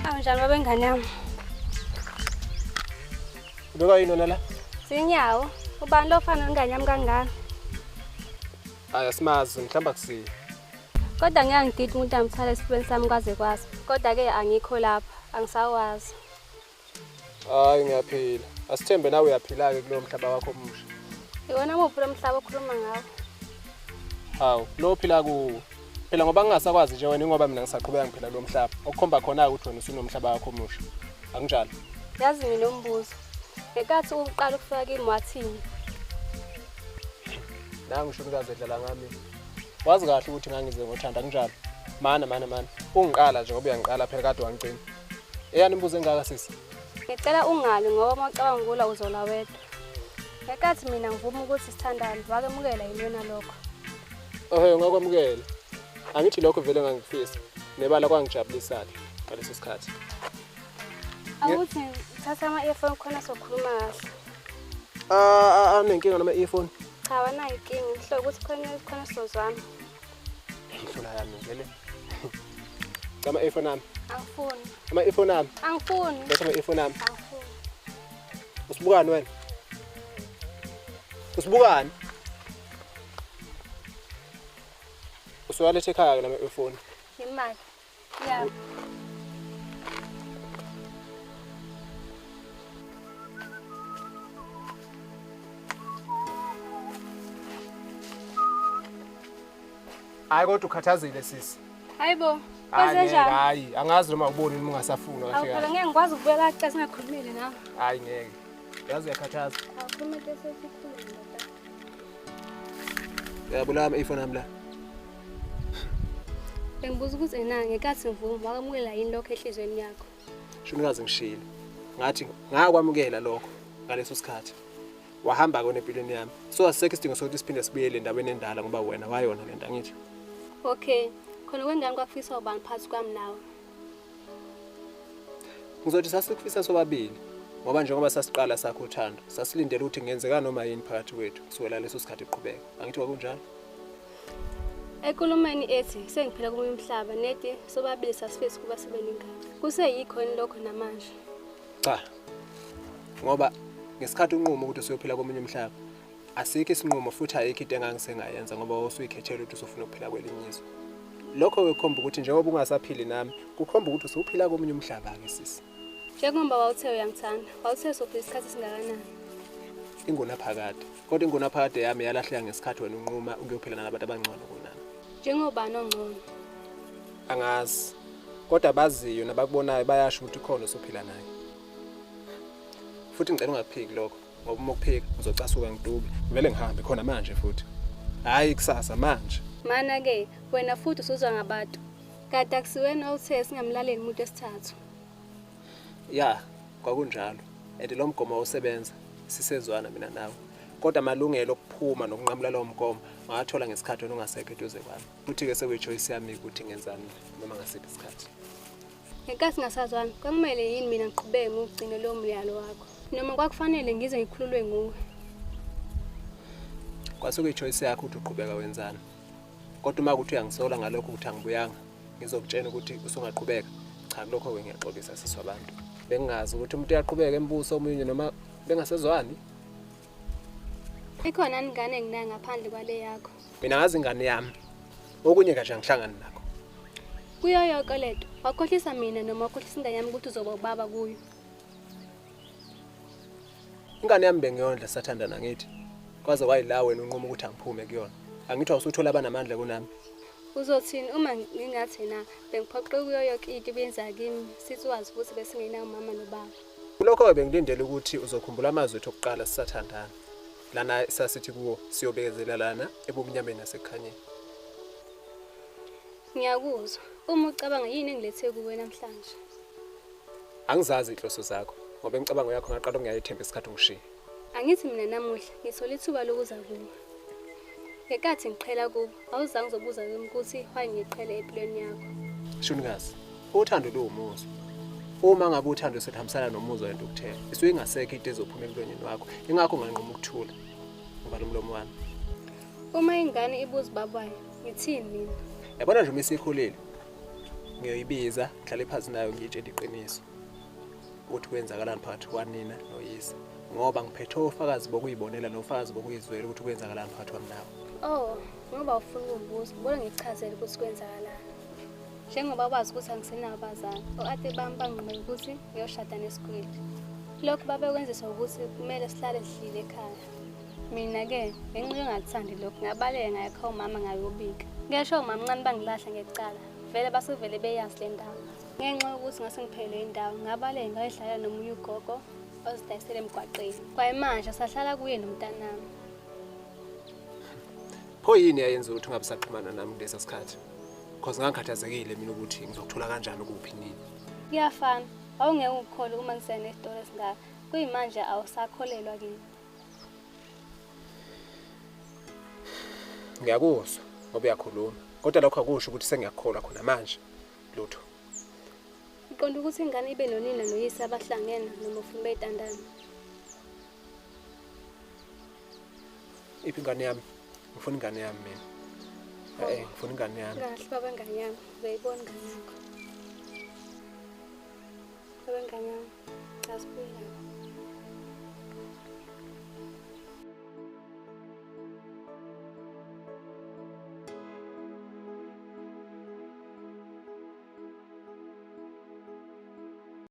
Awunjani baba ingane yami? Ubeka yini wena la? Zinyawo. Ubani lo fana nengane yami kangaka? Hayi asimazi, mhlawumbe akusiye. Kodwa ngeke ngidide umuntu angithwala esifubeni sami kwaze kwasa. Kodwa ke angikho lapha, angisawazi. Hayi ngiyaphila. Asithembe nawe uyaphila-ke kulowo mhlaba wakho omusha. Iwona muphi lo mhlaba okhuluma ngawo? Hawu, lo ophila kuwo. Phela ngoba ngingasakwazi nje wena ingoba mina ngisaqhubeka ngiphila kulo mhlaba. Okukhomba khona-ke ukuthi wena usunomhlaba wakho omusha. Akunjalo? Yazi mina umbuzo. Ngenkathi uqala ukufika kimi wathini? Nangu ushunikazi edlala ngami. Wazi kahle ukuthi ngangize ngothanda kunjalo. Mana mana mana. Ungiqala nje ngoba uyangiqala phela kade wangicina. Eyani imibuzo engaka sisi? Ngicela ungali ngoba uma ucabanga ukula uzola wedwa. Ngenkathi mina ngivuma ukuthi sithandane, wakwemukela yini wena lokho? Ehhe ngakwamukela. Angithi lokho vele ngangifisa. Nebala kwangijabulisa-ke ngaleso sikhathi. Awuthi thatha ama-earphone khona sokhuluma kahle. Ah, anenkinga noma earphone? Cha wanayo inkinga, ngihloko ukuthi khona khona sizozwana. Inhlola yami ke le. Cha ama-earphone ami. Angifuni. Ama-earphone ami. Angifuni. Letha ama-earphone ami. Angifuni. Usibukani wena? Usibukani? Usuwaletha ekhaya ke lama-earphone. Imali. Yeah. Hayi kodwa ukhathazile sisi. Hayibo. Hayi Kwenze ngeke, njani? hayi angazi noma uboni noma ungasafuni kahle Awu phela kahle. ngeke ngikwazi ukubuyela kaca singakhulumile nawe. Hayi ngeke. Yazi uyakhathaza. Awukhuluma into esesikhuluma ndoda. Uyabulala ama-earphone ami la. Bengibuza ukuthi ena ngenkathi ngivuma wakwamukela yini lokho enhliziyweni yakho? Shunikazi ngishilo. Ngathi ngakwamukela lokho ngaleso sikhathi. Wahamba kona empilweni yami. So asisekho isidingo sokuthi siphinde sibuyele endaweni endala ngoba wena wayona lento angithi. Okay. Khona kwengane kwakufisa ubani phakathi kwami nawe? Ngizothi sasikufisa sobabili ngoba njengoba sasiqala sakho uthando sasilindele ukuthi kungenzeka noma yini phakathi kwethu kusukela leso sikhathi kuqhubeka. Angithi kwakunjalo? Enkulumeni ethi sengiphila komunye umhlaba nedi sobabili sasifisa ukuba sibe nengane. Kuseyikho yini lokho namanje? Cha. Ngoba ngesikhathi unquma ukuthi usuyophila komunye umhlaba asikho isinqumo futhi ayikho into engangisengayenza ngoba wawusuyikhethela ukuthi usufuna ukuphila kwelinye izwe. Lokho-ke kukhomba ukuthi njengoba ungasaphili nami kukhomba ukuthi usuphila komunye umhlaba-ke sisi. Njengoba wawuthe uyangithanda, wawuthe sophila isikhathi esingakanani? Ingunaphakade. Kodwa ingunaphakade yami yalahleka ngesikhathi wena unquma ukuyophila nalabantu abangcono kunami. Njengobani ongcono? Angazi. Kodwa abaziyo nabakubonayo bayasho ukuthi khona osuphila naye. Futhi ngicela ungakuphiki lokho ngoba uma ukuphika ngizocasuka ngidube. Ngivele ngihambe khona manje futhi. Hhayi kusasa manje. Mana ke wena futhi usuzwa ngabantu. Kade akusiwena owuthe singamlaleli umuntu wesithathu. Ya, kwakunjalo. And lo mgomo wawusebenza sisezwana mina nawe. Kodwa amalungelo okuphuma nokunqamula lowo mgomo ngawathola ngesikhathi wena ungasekho eduze kwami. Futhi-ke sekuyi-choice yami ukuthi ngenzani noma ngasiphi isikhathi. Ngenkathi ngasazwani, kwakumele yini mina ngiqhubeke ngokugcina lowo myalo wakho? Noma kwakufanele ngize ngikhululwe nguwe? Kwase kuyi-choice yakho ukuthi uqhubeka wenzani. Kodwa uma kuthi uyangisola ngalokho ukuthi angibuyanga, ngizokutshela ukuthi usungaqhubeka. Cha kulokho-ke ngiyaxolisa sisi wabantu. Bengingazi ukuthi umuntu uyaqhubeka embuso omunye noma bengasezwani. Ikhona ingane enginayo ngaphandle kwale yakho. Mina ngazi ingane yami. Okunye kaje angihlangani nakho. Kuyo yonke lento, wakhohlisa mina noma wakhohlisa ingane yami ukuthi uzoba ubaba kuyo. Ingane yami bengiyondla sathandana ngithi. Kwaze kwayila wena unquma ukuthi angiphume kuyona. Angithi awusuthola abanamandla kunami. Uzothini uma ngingathi na bengiphoqe kuyo yonke into ibiyenza kimi sithi wazi ukuthi besingenawo umama nobaba. Kulokho-ke bengilindele ukuthi uzokhumbula amazwi ethu okuqala sisathandana. Lana sasithi kuwo siyobekezelelana ebumnyameni nasekukhanyeni. Ngiyakuzwa. Uma ucabanga yini engilethe kuwe namhlanje? Angizazi inhloso zakho ngoba imicabango yakho ngaqala ukungayethemba isikhathi ungishiya. Angithi mina namuhla ngithola ithuba lokuza kuwe. Ngenkathi ngiqhela kubo, awuzange uzobuza kimi ukuthi why ngiqhele empilweni yakho. Shunikazi, uthando luwumuzwa. Uma ngabe uthando seluhambisana nomuzwa wentukuthelo, isuke ingasekho into ezophuma emlonyeni wakho. Ingakho nganquma ukuthula. Ngivala umlomo wami. Uma ingane ibuza ubaba wayo, ngithini mina? Yabona nje uma isikhulile. Ngiyoyibiza, ngihlale phansi nayo ngiyitshele iqiniso ukuthi kwenzakalani phakathi kwanina noyise. Ngoba ngiphethe ofakazi bokuyibonela nofakazi bokuyizwela ukuthi kwenzakalani phakathi kwami nawe. Oh, ngoba ufuna ukungibuza, ubona ngikuchazele ukuthi kwenzakalani. Njengoba wazi ukuthi angisenabo abazali, o-ati bami banqumela ukuthi ngiyoshada nesigwili. Lokhu babekwenziswa ukuthi kumele sihlale sidlile ekhaya. Mina-ke, ngenxa yokungakuthandi lokhu, ngabaleka ngaya umama ngayobika. Ngesho umama ncane bangilahla ngecala. Vele basevele beyazi le ndaba. Ngenxa yokuthi ngase ngiphelelwe indawo, ngabaleka ngayohlala nomunye ugogo ozidayisela emgwaqeni. Kwayimanje sahlala kuye nomntanami. Pho yini yayenza ukuthi ungabe usaxhumana nami kulesa sikhathi? Because ngangikhathazekile mina ukuthi ngizokuthola kanjani ukuphi nini. Kuyafana, awungeke ungikholwe uma ngisena nesitolo esingaka. Kuyimanje awusakholelwa kimi. Ngiyakuzwa ngoba uyakhuluma. Kodwa lokho akusho ukuthi sengiyakukholwa khona manje. Lutho. Uqonda ukuthi ingane ibe nonina noyise abahlangene noma ufuna beyitandane. Iphi ingane yami? Ngifuna ingane yami mina. Ngifuna ingane yami. Kahle baba ingane yami, uzoyibona ingane yakho. Baba ingane yami, asibuye lapha.